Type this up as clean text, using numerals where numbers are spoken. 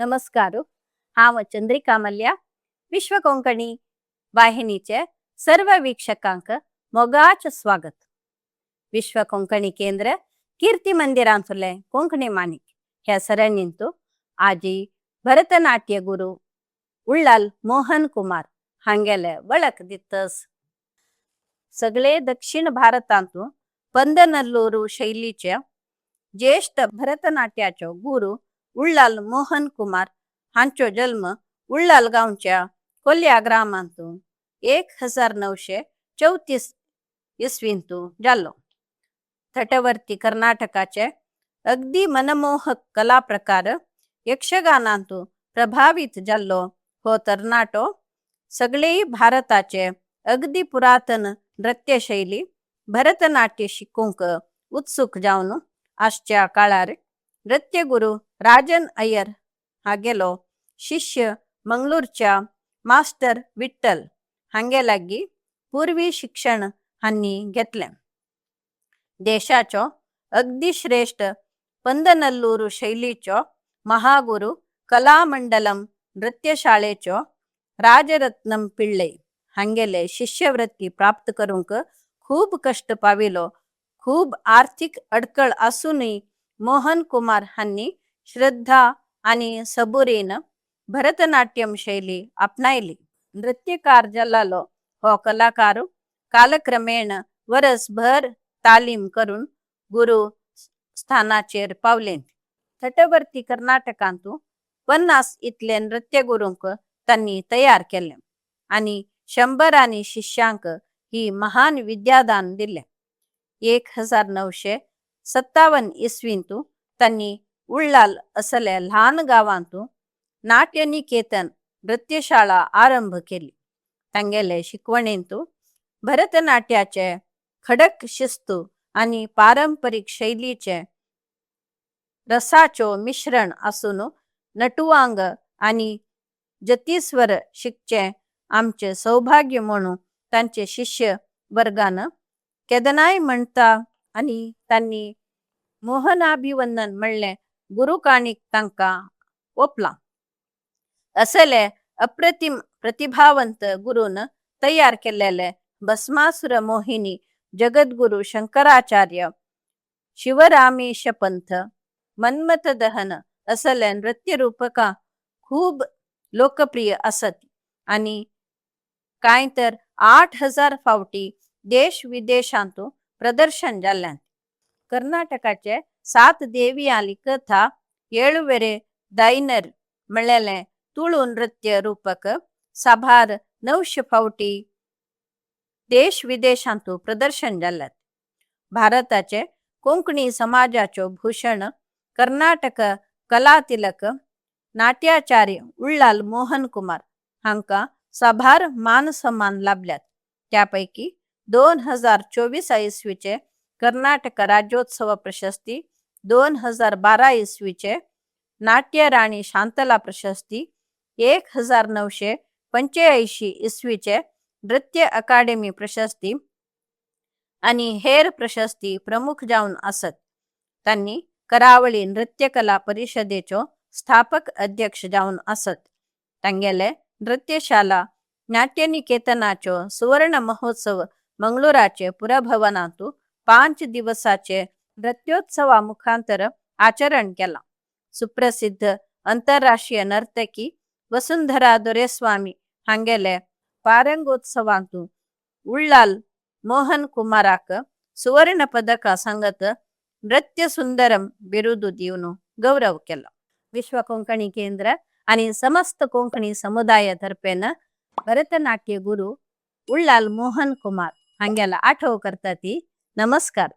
नमस्कार. हांव चंद्रिका मल्या, विश्व कोंकणी वाहिनीचे सर्व वीक्षकांक मोगाच स्वागत. विश्व कोंकणी केंद्र कीर्ती मंदिरांतले कोंकणी माणिक ह्या सरणींतु आजी भरतनाट्य गुरु उल्लाल मोहन कुमार हांगेले वळख दितस. सगळे दक्षिण भारतांतु पंदनल्लूर शैलीचे ज्येष्ठ भरतनाट्याचो गुरु उल्लाल मोहन कुमार हांचो जल्म उल्लाल गांवच्या कोल्या ग्रामांतु 1934 इसवींतु जाल्लो. तटवर्ती कर्नाटकाचे अगदी मनमोहक कला प्रकार यक्षगानांतु प्रभावित जाल्लो हो तरणाटो सगळेय भारताचे अगदी पुरातन नृत्यशैली भरतनाट्य शिकूंक उत्सुक जावन आसच्या काळार नृत्यगुरू राजन अय्यर हागेलो शिष्य मंगळूरच्या मास्टर विठ्ठल हांगे लागीं पुर्वी शिक्षण हांणी घेतलें. देशाचो अगदी श्रेष्ठ पंदनल्लूर शैलीचो महागुरू कलामंडलम नृत्यशाळेचो राजरत्नम पिळ्ळै हांगेले शिष्यवृत्ती प्राप्त करूंक खूब कश्ट पाविलो. खूब आर्थीक अडकळ आसूनय मोहन कुमार हांणी श्रद्धा आनी सबुरीन भरतनाट्यम शैली आपणायली. नृत्यकार जाल्लो हो कलाकार कालक्रमेण वरसभर तालीम करून गुरु स्थानाचेर पावले. तटवर्ती कर्नाटकांतु 50 इतले नृत्यगुरूंक तांणी तयार केले आनी शंबरांनी शिष्यांक ही महान विद्यादान दिलें. 1957 इसवींतु तांणी उल्लाल असल्या ल्हान गांवांतु नाट्यनिकेतन नृत्यशाळा आरंभ केली. तांगेले शिकवणेंतु भरतनाट्याचे खडक शिस्तू आनी पारंपरीक शैलीचे रसाचो मिश्रण आसून नटुवांग आनी जतीस्वर शिकचें आमचें सौभाग्य म्हणून तांचे शिष्य वर्गान केदनाय म्हणटा आनी तांणी मोहनाभिवंदन म्हणलें गुरुकाणीक तांकां ओपलां. असले अप्रतिम प्रतिभावंत गुरून तयार केलेले भस्मासुर मोहिनी, जगद्गुरु शंकराचार्य, शिवरामेश पंथ, मन्मथ दहन असले नृत्यरूपकां खूब लोकप्रिय आसत आनी कांय तर 8000 फावटी देश विदेशांतु प्रदर्शन जाल्ल्यान. कर्नाटकाचे सात देवियांली कथा येळुवेरे दैनर म्हणलेलें तुळू नृत्य रूपक साबार 900 फावटी देश विदेशांतु प्रदर्शन जाल्यात. भारताचे कोंकणी समाजाचो भूषण, कर्नाटक कलातिलक नाट्याचार्य उल्लाल मोहन कुमार हांकां साबार मान सन्मान लाभल्यात. त्या पैकी 2024 इसवीचे कर्नाटक राज्योत्सव प्रशस्ती, 2012 इसवीचे नाट्यराणी शांतला प्रशस्ती, 1985 इसवीचे नृत्य अकादेमी प्रशस्ती आनी हेर प्रशस्ती प्रमुख जावन आसत. तांणी करावळी नृत्यकला परिषदेचो स्थापक अध्यक्ष जावन आसत. तांगेले नृत्यशाला नाट्यनिकेतनाचो सुवर्ण महोत्सव मंगळूराचे पुरभवनांतु 5 दिवसाचे नृत्योत्सवा मुखांतर आचरण केलां. सुप्रसिद्ध अंतरराष्ट्रीय नर्तकी वसुंधरा दोरेस्वामी हांगेले पारंगोत्सवांतु उल्लाल मोहन कुमाराक सुवर्ण पदक संगत नृत्य सुंदरम बिरुदु दिवन गौरव केलो. विश्व कोंकणी केंद्र आनी समस्त कोंकणी समुदाय तर्फेन भरतनाट्य गुरु उल्लाल मोहन कुमार हांगेला आठव करता ती. नमस्कार.